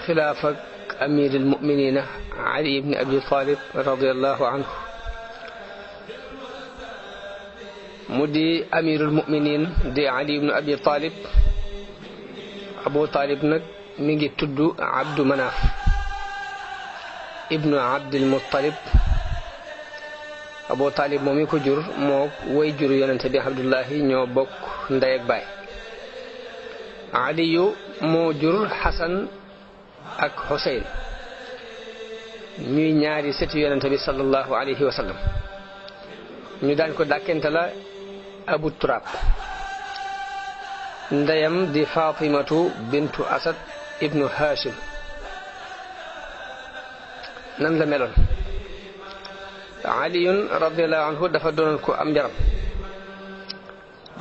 xilaafa amiril muminina Ali ibn Abi Talib radiyallahu anhu mu di amirul muminin di Ali ibn Abi Talib. Abu Talib nag mi ngi tudd Abdu Manaf ibnu Abdil Muttalib. Abu Talib moom mi ko jur moo way jur yonente bi Abdullahi ñoo bokk ndey ak baay. Aliyu moo jur Xasan ak Xuseyn ñuy ñaari sëti yonente bi sallallahu alayhi wa sallam. ñu daan ko dàkkente la Abu Turab. ndeyam di Fatimatu bintu Asad ibnu Hashim. nan la meloon? Aliyun radiyallahu anhu dafa doonoon ko am njaram,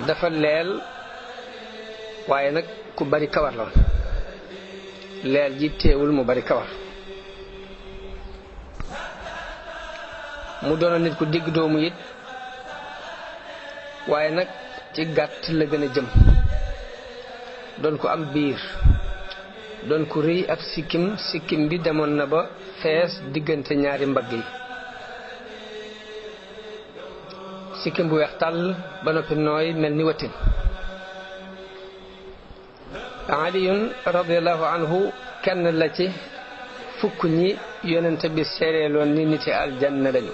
dafa leel waaye nag ku bari kawar la woon. leel ji teewul mu bari kawar. mu doonoon nit ku digg doomu it, waaye nag ci gàtt la gën a jëm. doon ko am biir, doon ko rëy ak sikkim bi demoon na ba fees diggante ñaari mbagg yi. sikkim bu weex tàll ba noppi nooy mel ni watin. Aliyun radiyallahu anhu kenn la ci fukk ñi yonente bi seereeloon ni niti aljanna lañu.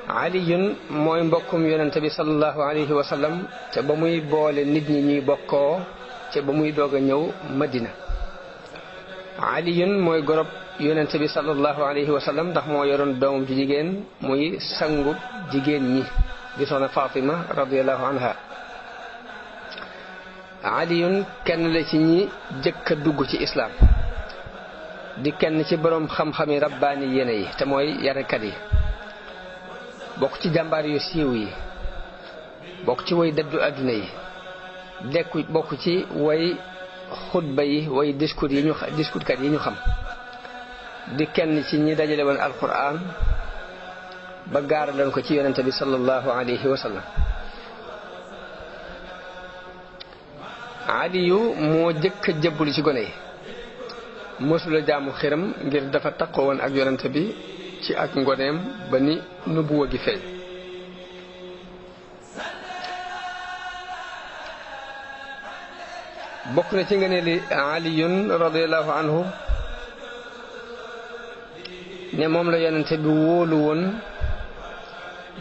Aliyun mooy mbokkum yonente bi sallallahu alayhi wa sallam ca ba muy boole nit ñi ñuy bokkoo ca ba muy doog a ñëw Madina. Aliyun mooy gorob yonente bi sallallahu alayhi wa sallam ndax moo yoroon doomam ci jigéen muy sangu jigéen ñi di soxna Fatima radiyallahu anha. Aliyun kenn la ci ñi jëkk a dugg ci islaam, di kenn ci boroom xam-xami rabbaani yéene yi te mooy yarekat yi, bokk ci jàmbaar yu siiw yi, bokk ci way dëddu àdduna yi, bokk ci way xutba yi, way discours yi ñu xam, di kenn ci ñi dajale woon alquran ba gaaraloon ko ci yonente bi sallallahu alayhi wa sallam. Aliyu moo jëkk a jëbbulu ci gone yi, mësula jaamu xiram ngir dafa taqoo woon ak yonente bi ci ak ngoneem ba ni nubuwa gi feeñ. bokk na ci ngëneeli Aliyun radiyallahu anhu ne moom la yonente bi wóolu woon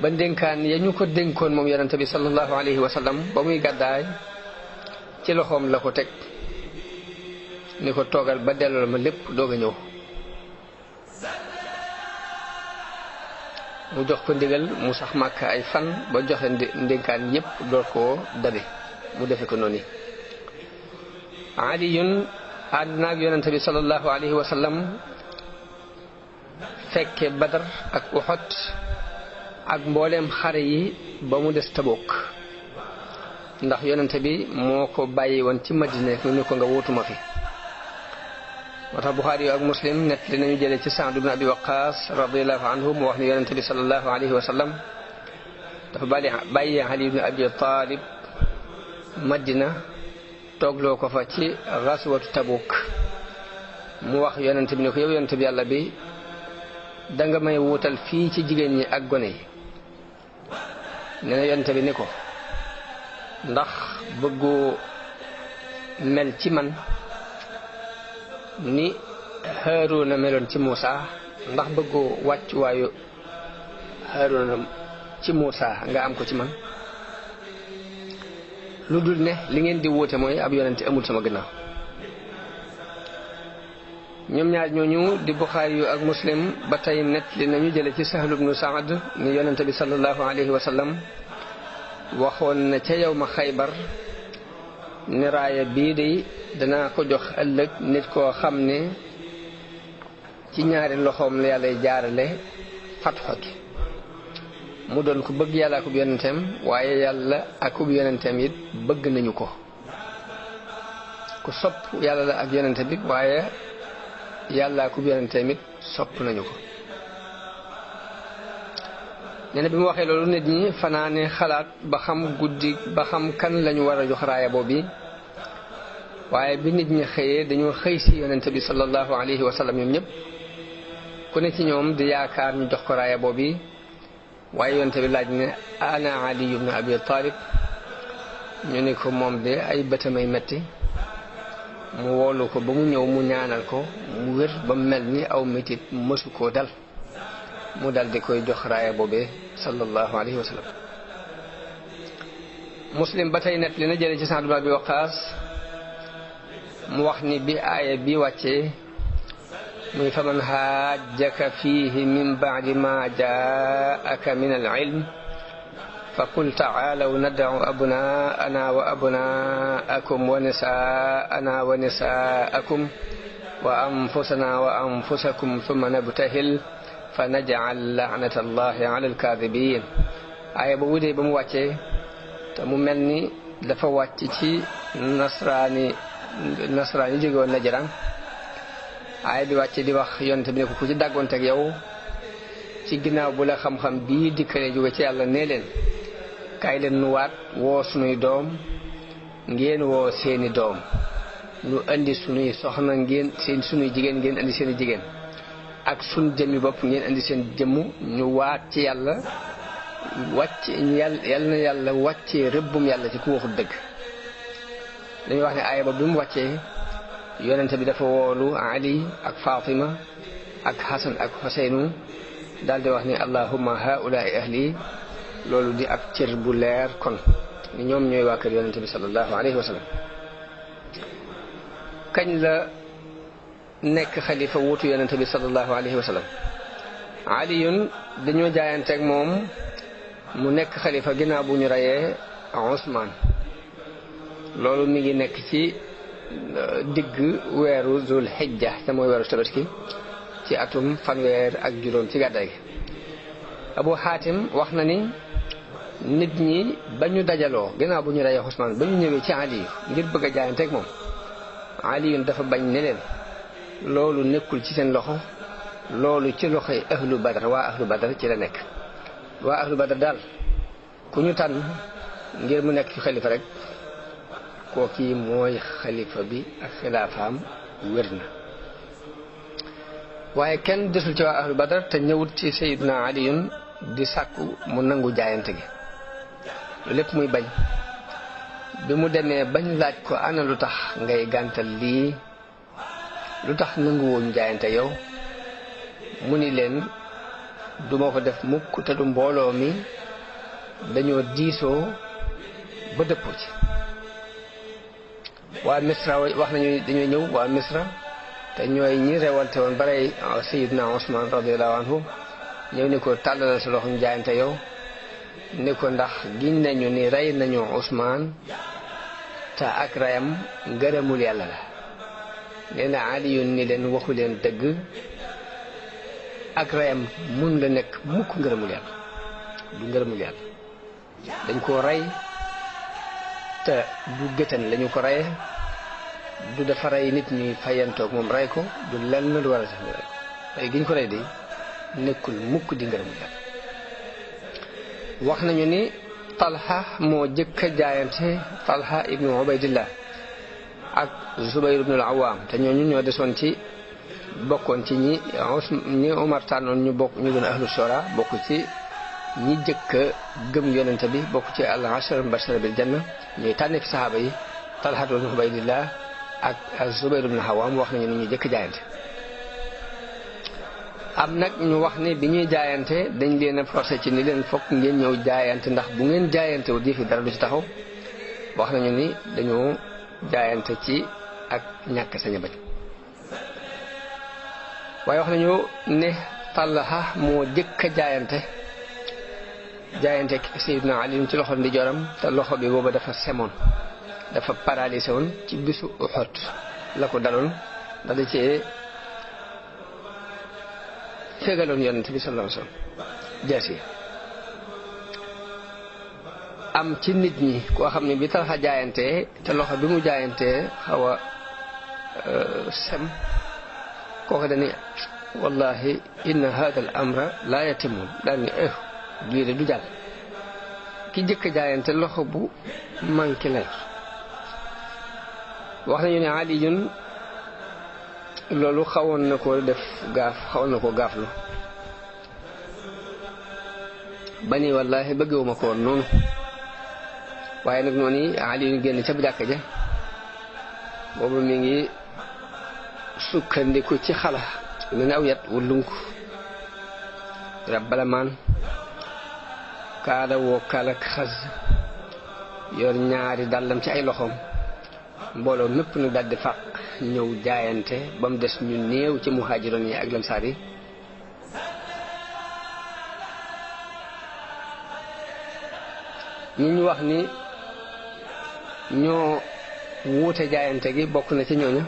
ba ndénkaan ya ñu ko dénkoon moom yonente bi sallallahu alayhi wa sallam ba muy gàddaay ci loxoom la ko teg ni ko toogal ba delloo ma lépp doog a ñëw. mu jox ko ndigal mu sax Màkka ay fan ba joxe ndénkaan yépp door koo dabe mu defe ko noonu. Aliyun ànd naag yonente bi sallallahu alayhi wa sallam fekke Badar ak Uhud ak mbooleem xare yi ba mu des Tabuk, ndax yonente bi moo ko bàyyi woon ci Madina ni ko nga wóotuma fi. moo tax Buxaari ak Muslim net li nañu jële ci Saad ibn Abi Waqqas radiyallahu anhu mu wax ni yonente bi sallallahu alayhi wa sallam dafa bàyyi Ali ibn Abi Talib Madina toogloo ko fa ci gaswatu Tabuk. mu wax yonente bi ne ko yow yonente bi yàlla bi danga may wuutal fii ci jigéen ñi ak gone yi. nee na yonente bi ni ko ndax bëggoo mel ci man ni Haaruna meloon ci Muusa, ndax bëggoo wàccuwaayu Haaruna ci Muusa nga am ko ci man, lu dul ne li ngeen di wuute mooy ab yonente amul sama gannaaw. ñoom ñaar ñooñu di Buxaari yu ak Muslim ba tey net li nañu jële ci Sahl ibnu Saad ni yonente bi sallallahu alayhi wa sallam waxoon na ca yawma Xaybar ni raaya bii de danaa ko jox ëllëg nit koo xam ne ci ñaari loxoom la yàlla jaarale fatxo gi. mu doon ko bëgg yàlla akub yonenteem, waaye yàlla akub yonenteem it bëgg nañu ko. ku sopp yàlla la ak yonente bi, waaye yàlla akub yonenteem it sopp nañu ko. nee na bi mu waxee loolu nit ñi fanaane xalaat ba xam guddi ba xam kan lañu war a jox raaya boobu, waaye bi nit ñi xëyee dañoo xëy si yonente bi sallallahu alayhi wa sallam ñoom ñëpp ku ne ci ñoom di yaakaar ñu jox ko raaya boobu waaye yonente bi laaj ne ana Ali ibn Abi Talib ñu ne ko moom de ay bëtamay metti mu woolu ko ba mu ñëw mu ñaanal ko mu wér ba mel ni aw metit mësu koo dal mu dal di koy jox raaya boobee sallallahu alayhi wa sallam. Muslim ba tey net li na jële ci Sa'd ibn Abi Waqqas mu wax ni bi aaya bi wàccee muy faman haajjaka fiihi min ba'di ma jaa'aka min al-ilm فقل تعالوا ندع أبناءنا وأبناءكم ونساءنا ونساءكم وأنفسنا وأنفسكم ثم نبتهل فنجعل لعنة الله على الكاذبين aaya boobu de ba mu wàccee te mu mel ni dafa wàcc ci nasraani jóge woon Najran aaya bi wàcce di wax yonent bi ne ko ku ci dàggoonteeg yow ci ginnaaw bu la xam-xam bii dikkalee jóge ci yàlla nee leen kaay leen nu waat woo sunuy doom ngeen woo seeni doom nu andi sunuy soxna ngeen sunuy jigéen ngeen andi seeni jigéen ak sun jëmmi bopp ngeen andi seen jëmm ñu waat ci yàlla na yàlla wàccee rëbbum yàlla ci ku waxul dëgg. dañuy wax ne aaya ba bi mu wàccee yonente bi dafa woolu Ali ak Fatima ak Hasan ak Huseynu daal di wax ni allahumma haulaai ahli loolu di ab cër bu leer kon ni ñoom ñooy waa kër yonente bi sallallahu alayhi wa sallam. kañ la nekk xalifa wuutu yonente bi sallallahu alayhi wa sallam. aliyun dañoo jaayanteeg moom mu nekk xalifa ginnaaw bu ñu reyee Usmaan loolu mi ngi nekk ci digg weeru Zul Hijja te mooy weeru Tabaski ci atum 105 ci gàddaay gi. Abu Hatim wax na ni nit ñi ba ñu dajaloo ginnaaw bu ñu reyee Usmaan ba ñu ñëwee ci Ali ngir bëgg a jaayanteeg moom Ali dafa bañ ne leen loolu nekkul ci seen loxo loolu ci loxoy ahlu Badar waa ahlu Badar ci la nekk. waa ahlu Badar daal ku ñu tànn ngir mu nekk ci xalifa rek kooki mooy xalifa bi ak xilaafaam wér na. waaye kenn desul ci waa ahlu Badar te ñëwut ci Sayyiduna Aliyun di sàkku mu nangu jaayante gi lépp muy bañ. bi mu demee bañ laaj ko ana lu tax ngay gàntal lii lu tax nanguwuñ jaayante yow mu ni leen duma ko def mukk te du mbooloo mi dañoo diisoo ba dëppoo ci. waa Misra wax nañu dañoo ñëw waa Misra te ñooy ñi rewalte woon barey Sayyidna Usmaan radiyallahu anhu ñëw ni ko tàllalal sa loxo ñu jaayante yow ni ko ndax giñ nañu ni rey nañu Usmaan te ak reyam ngërëmul yàlla la. nee na Aliyun ni leen waxu leen dëgg ak reyam mun la nekk mukk ngërëmul yàlla du ngërëmul yàlla. dañ ko rey te du gëtan lañu ko reye du dafa rey nit ñuy fayantoog moom rey ko du lenn lu war a tax ñu rey ko rey giñ ko rey de nekkul mukk di ngërëmul yàlla. wax nañu ni Talha moo jëkk a jaayante Talha ibnu Ubaydillah ak Zubayr ibnu al-Awwam te ñooñu ñoo desoon ci bokkoon ci ñi Omar tànnoon ñu bokk ñu doon ahlu shura bokk ci ñi jëkk a gëm yonente bi bokk ci al-ashara mubashara bil janna ñuy tànne fi saxaaba yi Talha ibnu Ubaydillah ak Zubayr ibnu al-Awwam wax nañu ni ñu jëkk jaayante. am nag ñu wax ni bi ñuy jaayante dañ leen a forcé ci ni leen fokk ngeen ñëw jaayante ndax bu ngeen jaayante wu di fi dara du ci taxaw. wax nañu ni dañoo jaayante ci ak ñàkk sañ a bañ. waaye wax nañu ne Talha moo jëkk a jaayante Sayyidina Ali ci loxo ndi joram te loxo bi booba dafa semoon dafa paralysé woon ci bisu Uhud la ko daloon dal di ci fegaloon yonent bi sallallahu alayhi wasallam jaasi. am ci nit ñi koo xam ne bi Talha jaayantee te loxo bi mu jaayantee xaw a sem kooku dañuy wallahi inna hada al amra la yatimu daal ni lii de du jàll. ki jëkk jaayante loxo bu manqué la wax nañu ne Aliyun loolu xawoon na ko def gaaf xawoon na ko gaaflu ba ni wallaahi bëggewuma ko woon noonu waaye nag noonu Aliyun génn ca jàkka ja boobu mi ngi sukkandiku ci xala mel ne aw yat wu lunk rabbalamaan kaala woo kalak xas yor ñaari dàllam ci ay loxoom mbooloo mépp nu daldi fàq ñëw jaayante ba mu des ñu néew ci muhaajiroon yi ak lamsaar yi ñi ñu wax ni ñoo wuute jaayante gi bokk na ci ñooñu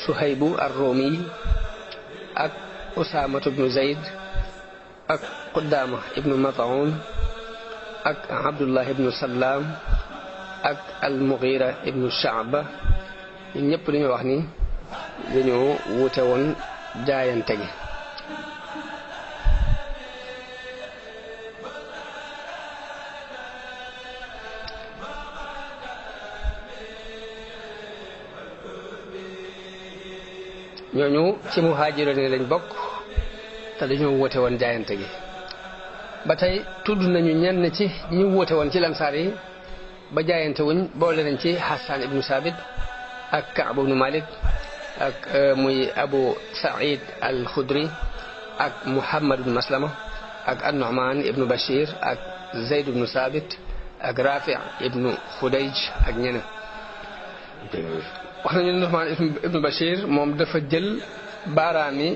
Suhaybu ar-Rumi ak Usaamatu ibnu Zayd ak Qudaama ibnu Mat'un ak Abdullah ibnu Salaam ak al-Mughira ibnu Shu'ba ñun ñëpp dañoo wax ni dañoo wuute woon jaayante gi ñooñu ci muhaajiroon yi lañ bokk te dañoo wuute woon jaayante gi ba tey tudd nañu ñenn ci ñu wuute woon ci lansaar yi ba jaayante wuñ boole nañ ci Hassan ibnu Sabit ak Ka'b ibnu Malik ak muy Abu Sa'id al-Khudri ak Muhammad ibnu Maslama ak an-Nu'man ibnu Bashir ak Zayd ibnu Sabit ak Rafi' ibnu Khudayj ak ñeneen wax nañu Nu'man ibnu Bashir moom dafa jël baaraami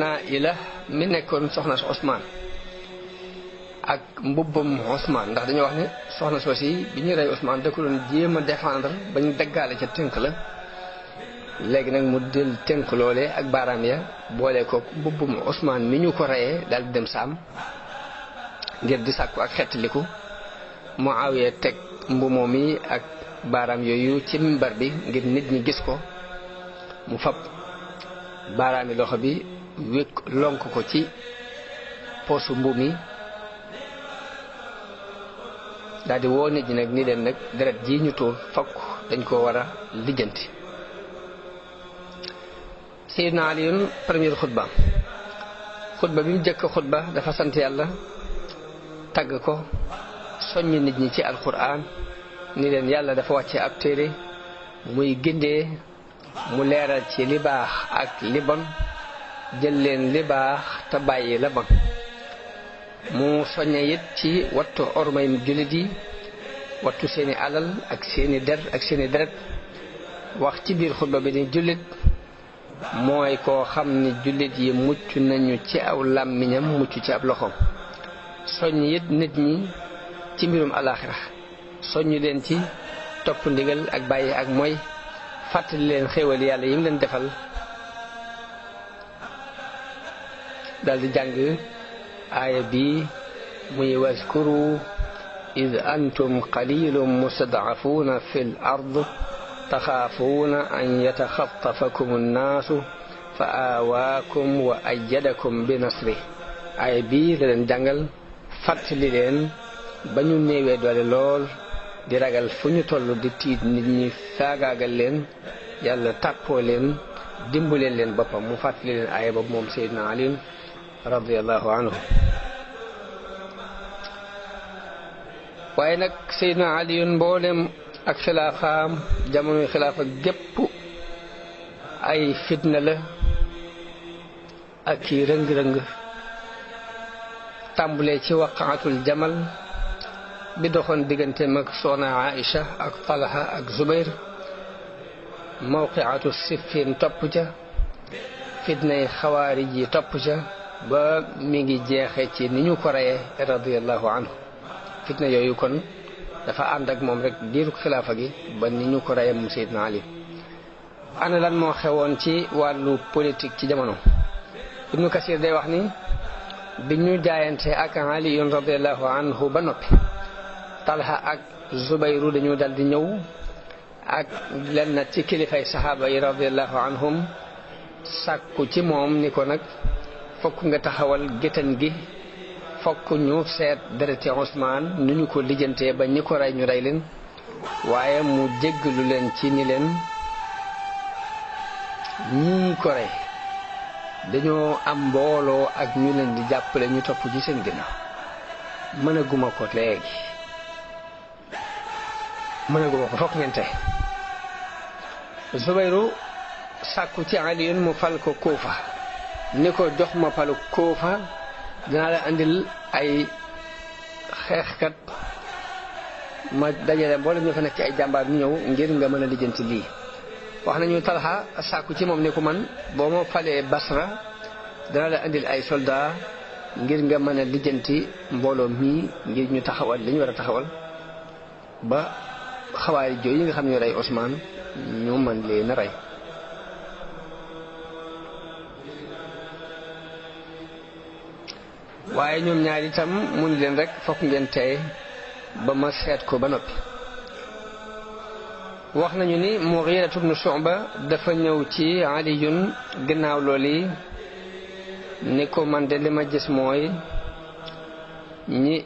Naa'ila mi nekkoon soxna si Ousmane ak mbubbam Ousmane ndax dañoo wax ne soxna soosi bi ñu rey Ousmane da ko doon jéem a défendre ba ñu daggaale ca tënk la léegi nag mu jël tënk loolee ak baaraam ya boole ko mbubbam Ousmane mi ñu ko reyee daal di dem saam ngir di sàkku ak xettaliku Muawiya teg mbumoo mi ak baaraam yooyu ci mimbar bi ngir nit ñi gis ko mu fab baaraami loxo bi wékk lonk ko ci poosu mbu mi daal di woo nit ñi nag ni leen nag deret ji ñu tuur fokk dañ ko war a lijjanti Sayyidina Aliyun premier xutba bi mu jëkk xutba dafa sant yàlla tagg ko soññ nit ñi ci alquran ni leen yàlla dafa wàcce ab téere muy gindee mu leeral ci li baax ak li bon jël leen li baax te bàyyi la bon mu soññe it ci wattu ormay jullit yi wattu seeni alal ak seeni der ak seeni deret wax ci biir xutba bi ni jullit mooy koo xam ni jullit yi mucc nañu ci aw làmmiñam mucc ci ab loxoom soññ it nit ñi ci mbirum alaaxira soññu leen ci topp ndigal ak bàyyi ak mooy fàttali leen xéewal yàlla yi mu leen defal daldi jàng aaya bi muy waskuru id antum qalilun mustad'afuuna fi l ard taxaafuuna an yataxattafakum annaasu fa aawaakum wa ayyadakum bi nasri aaya bi da leen jàngal fàttali leen ba ñu néewee doole lool di ragal fu ñu toll di tiit nit ñi faagaagal leen yàlla tàppoo leen dimbaleen leen boppam mu fàttali leen aaya boobu moom Seydina Ali radiyallahu anhu waaye nag Seydina Ali mboolem ak xilaafaam jamonoy xilaafa gépp ay fitna la ak i rëng-rëng tàmbulee ci waqaatul jamal bi doxoon diggante mag soxna Aïcha ak Talha ak Zubayr mawqiatu Siffin topp ca fitnay xawaarij yi topp ca ba mi ngi jeexe ci ni ñu ko reyee radiyallahu anhu fitna yooyu kon dafa ànd ak moom rek diiru xilaafa gi ba ni ñu ko reyee moom Seydina Ali ana lan moo xewoon ci wàllu politique ci jamono Ibnu Kasir day wax ni bi ñu jaayante ak Ali radiyallahu anhu ba noppi Talha ak Zubayru dañu dal di ñëw ak lenn ci kilifay saxaaba yi radiyallahu anhum sàkku ci moom ni ko nag fokk nga taxawal géttan gi fokk ñu seet dereti Ousmane nu ñu ko lijjantee ba ñi ko rey ñu rey leen waaye mu jéggalu leen ci ni leen ñii ko rey dañoo am mbooloo ak ñu leen di jàppale ñu topp ci seen ginnaaw mënaguma ko léegi mënaguma ko fokk ngeen tey Zubayru sàkku ci Aliyun mu fal ko Kuufa ni ko jox ma falu Kuufa dinaa la andil ay xeexkat ma dajale mboolem ñu fa nekk ci ay jàmbaar ñu ñëw ngir nga mën a lijjanti lii wax nañu Talha sàkku ci moom ni ko man boo ma falee Basra dana la andil ay soldat ngir nga mën a lijjanti mbooloo mii ngir ñu taxawal li ñu war a taxawal ba xawaari jooy yi nga xam ne rey Ousmane ñu mën leen a rey waaye ñoom ñaar itam mu ni leen rek fokk ngeen tey ba ma seet ko ba noppi wax nañu ni Mughira ibn Shu'ba dafa ñëw ci Aliyun ginnaaw loolu ni ko man de li ma gis mooy ñi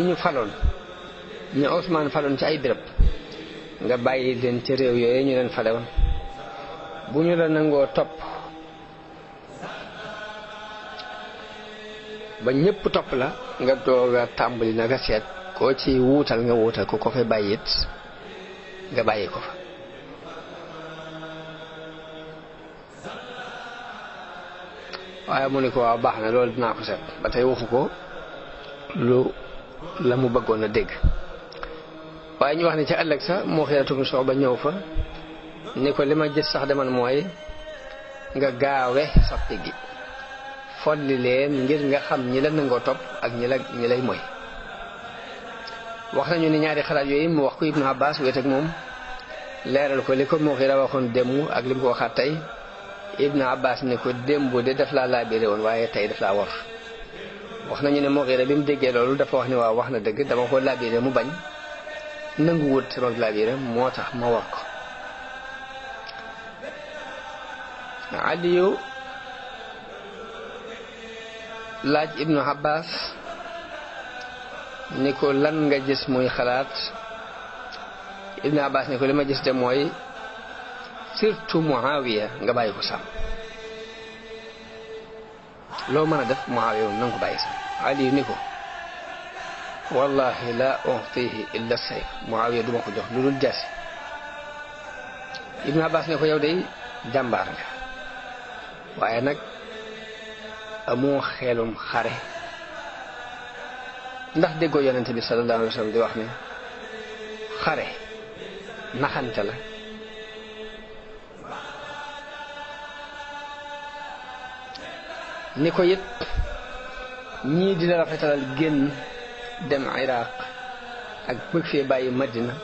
ñu faloon ñi Ousmane faloon ci ay béréb nga bàyyi leen ci réew yooyu ñu leen falewoon bu ñu la nangoo topp ba ñëpp topp la nga doog a tàmbali na nga seet koo ci wuutal nga wuutal ko fay bàyyi it nga bàyyi ko fa waaye mu ne ko waaw baax na loolu dinaa ko seet ba tey waxu ko lu la mu bëggoon a dégg waaye ñu wax ne ci ëllëg sa moo xeetu mu soo ba ñëw fa ni ko li ma gis sax demal mooy nga gaawe soppi gi folli leen ngir nga xam ñi la nangoo topp ak ñi lay moy wax nañu ni ñaari xalaat yooyu mu wax ko Ibnu Abbas wéet ak moom leeral ko li ko Mughira waxoon démb ak li mu ko waxaat tey Ibnu Abbas ne ko démb de daf laa laabiré woon waaye tey daf laa war wax nañu ne Mughira bi mu déggee loolu dafa wax ni waaw wax na dëgg dama ko laabiré mu bañ nangu wut sama laabiré moo tax ma war ko Aliyu laaj Ibnu Abbas ni ko lan nga gis muy xalaat Ibnu Abbas ni ko li ma gis de mooy surtout Muawiya nga bàyyi ko sàmm loo mën a def Muawiya moom na nga ko bàyyi sàmm Ali ni ko wallahi la utihi illa sayf Muawiya duma ko jox lu dul jaasi Ibnu Abbas ne ko yow day jàmbaar nga waaye nag amoo xelum xare ndax déggoo yonente bi sallallahu alayhi wa sallam di wax ne xare naxante la ni ko it ñii di la rafetalal génn dem Iraq ak bëgg fee bàyyi Madina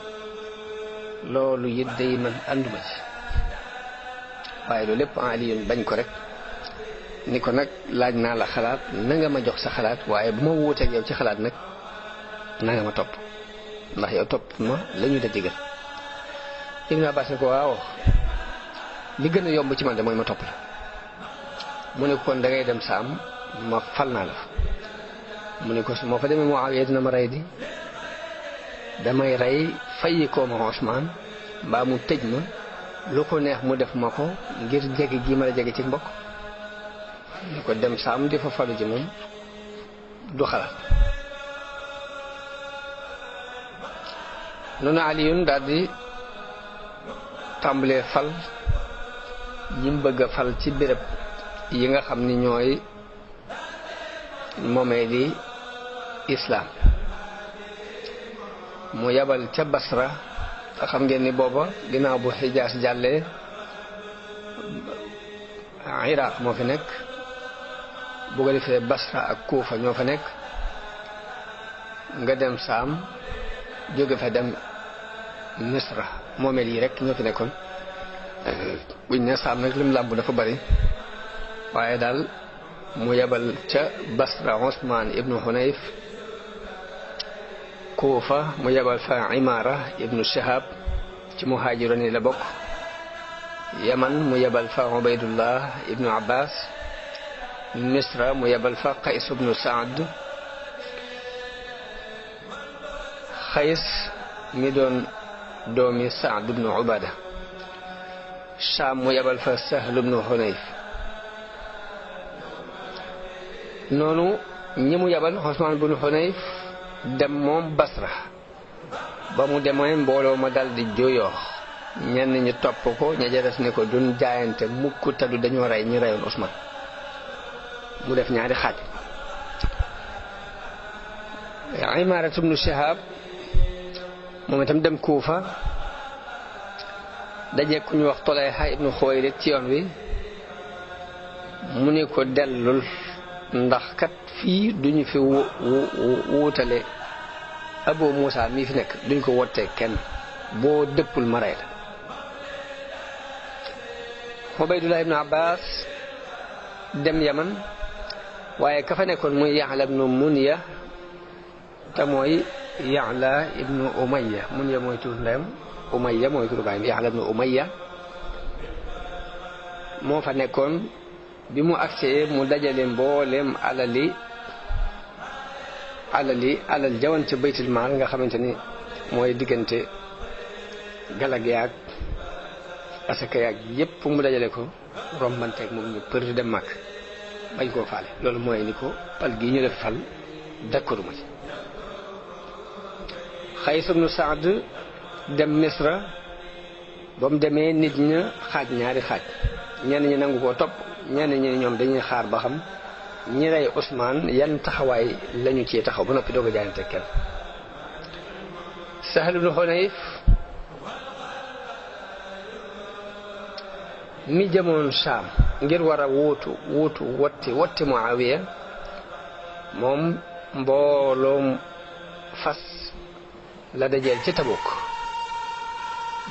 loolu it day man ànduma ci waaye loolu lépp Aliyun bañ ko rek ni ko nag laaj naa la xalaat na nga ma jox sa xalaat waaye bu ma wuuteeg yow ci xalaat nag na nga ma topp ndax yow topp ma la ñu da digal Ibn Abbas ne ko waaw li gën a yomb ci man de mooy ma topp la mu ne ko kon da ngay dem Saam ma fal naa la fa mu ne ko su ma fa demee Muawiya dina ma rey di damay rey fayi koo ma Usmaan mbaa mu tëj ma lu ko neex mu def ma ko ngir jege gi ma la jege ci mbokk ñu ko dem Saam di fa falu ji moom du xalaat noonu Aliyun daal di tàmbalee fal ñi mu bëgg a fal ci béréb yi nga xam ni ñooy moomee di islaam mu yabal ca Basra te xam ngeen ni booba ginnaaw bu Xijaas jàllee Iraq moo fi nekk bu ko defee Basra ak Kuufa ñoo fa nekk nga dem Saam jóge fa dem Misra moomeel yi rek ñoo fi nekkoon buñ ne Saam nag lim làmb dafa bari waaye daal mu yebal ca Basra Usmaan ibnu Hunayf Kuufa mu yebal fa Imaara ibnu Shihab ci muhaajiroon yi la bokk Yaman mu yebal fa Ubaydullah ibnu Abbas Misra mu yebal fa Qays ibnu Saad Qays mi doon doomi Saad ibnu Ubada Saam mu yebal fa Sahl ibn Hunayf noonu ñi mu yebal Usmaan ibn Hunayf dem moom Basra ba mu demee mbooloo ma dal di juyoo ñenn ñi topp ko ña ca des ne ko duñ jaayante mukk te du dañoo rey ñi reyoon Usmaan mu def ñaari xaaj. Imaara ibn Shihab moom itam dem Kuufa daje ku ñu wax Tulayha ibn Xuwaylid ci yoon wi mu ne ko dellul ndax kat fii duñu fi wuutale Abu Muusa mii fi nekk duñ ko wottee kenn boo dëppul ma rey la. Ubaydullah ibn Abbas dem Yaman waaye ka fa nekkoon muy Ya'la ibn Munya te mooy Ya'la ibn Umayya Munya mooy tur ndeyam Umayya mooy turu baayam Ya'la ibn Umayya moo fa nekkoon. bi mu agsee mu dajale mbooleem alal jawan ca baytul maal nga xamante ni mooy diggante galag yaag asaka yaag yépp mu dajale ko rombanteeg moom ñu për dem màkk bañ koo faale loolu mooy ni ko pal gii ñu def fal d'accorduma ci. Xays ibnu Saad dem Misra ba mu demee nit ña xaaj ñaari xaaj ñenn ñi nangu koo topp ñenn ñi ñoom dañuy xaar ba xam ñi rey Usmaan yan taxawaay lañu ci taxaw ba noppi doog a jaayante kenn. Sahl ibn Hunayf mi jëmoon Saam ngir war a wotti Muawiya moom mbooloom fas la dajeel ci Tabuk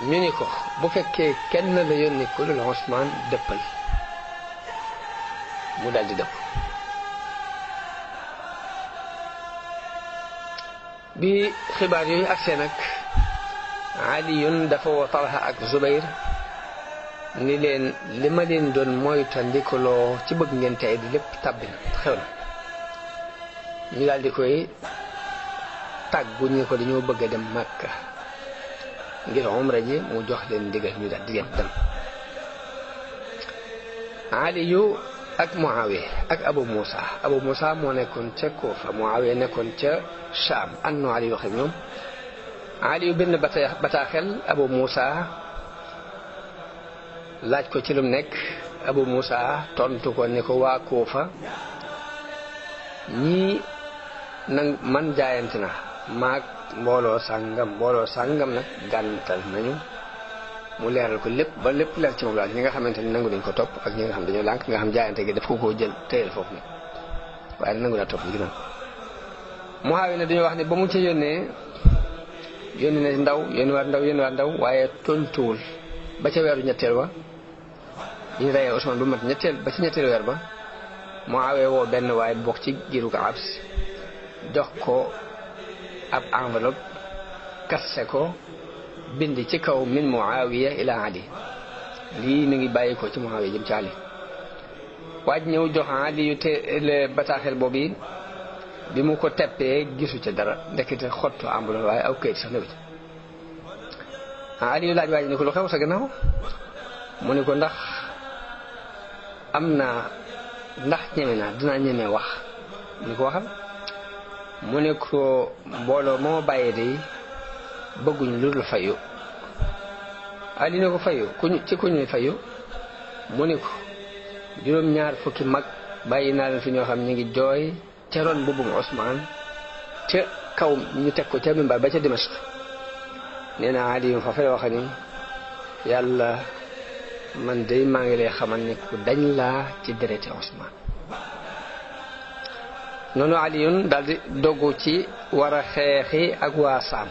ñu ni ko bu fekkee kenn la yónni ko lu Usmaan dëppal mu daldi dëpp. bi xibaar yooyu agsee nag Aliyun dafa woo Talha ak Zubayr ni leen li ma leen doon moytandikuloo ci bëgg ngeen tey di lépp tàbbi na xew na. ñu daldi koy tàggu ñu ko dañoo bëgg a dem Makka ngir umra ji mu jox leen ndigal ñu daal di dem. Aliyu ak Muawiya ak Abu Muusa moo nekkoon ca Kuufa Muawiya nekkoon ca Shaam annu Aliyu wax ak ñoom. Aliyu benn bataaxel Abu Muusa laaj ko ci lu mu nekk Abu Muusa tontu ko ne ko waa Kuufa ñii nag man jaayante na maag mbooloo sàngam nag gàntal nañu mu leeral ko lépp ba lépp leer ci moom daal ñi nga xamante ni nangu dañ ko topp ak ñi nga xam dañoo lànk nga xam jaayante gi daf ko koo jël téyel foofu nag waaye nangu daa topp gi nag. Muawiya ne dañoo wax ne ba mu ca yónni na ndaw waaye tontuwul ba ca weeru ñetteel wa ñu reyee Usmaan ba mat ba ci ñetteel weer ba Muawiya woo benn waaye bokk ci giiru ko Abs jox ko ab enveloppe kasse ko bind ci kaw min Muawiya ila Ali lii mi ngi bàyyi ko ci Muawiya jëm ci Ali. waaj ñëw jox Ali yu te bataaxel boobu bi mu ko teppee gisu ca dara ndekete xottu enveloppe waaye aw kayit sax newu ci. Ali yu laaj waaj ni ko lu xew sa gannaaw mu ni ko ndax ñeme naa dinaa ñeme wax mu ni ko waxal mu ne ko mbooloo moo bàyyee day bëgguñ lu dul fayu. Ali ne ko fayu ci ku ñuy fayu mu ne ko juróom-ñaar fukki mag bàyyi naa leen fi ñoo xam ñu ngi jooy ca ron mbubbum Usmaan ca kaw ñu teg ko ca mimbar ba ca Dimashq. nee na Ali yu fa fay wax ni yàlla man day maa ngi lay xamal ne ku dañ laa ci dereti Usmaan. noonu Aliyun daldi doggu ci war a xeexi ak waa Saam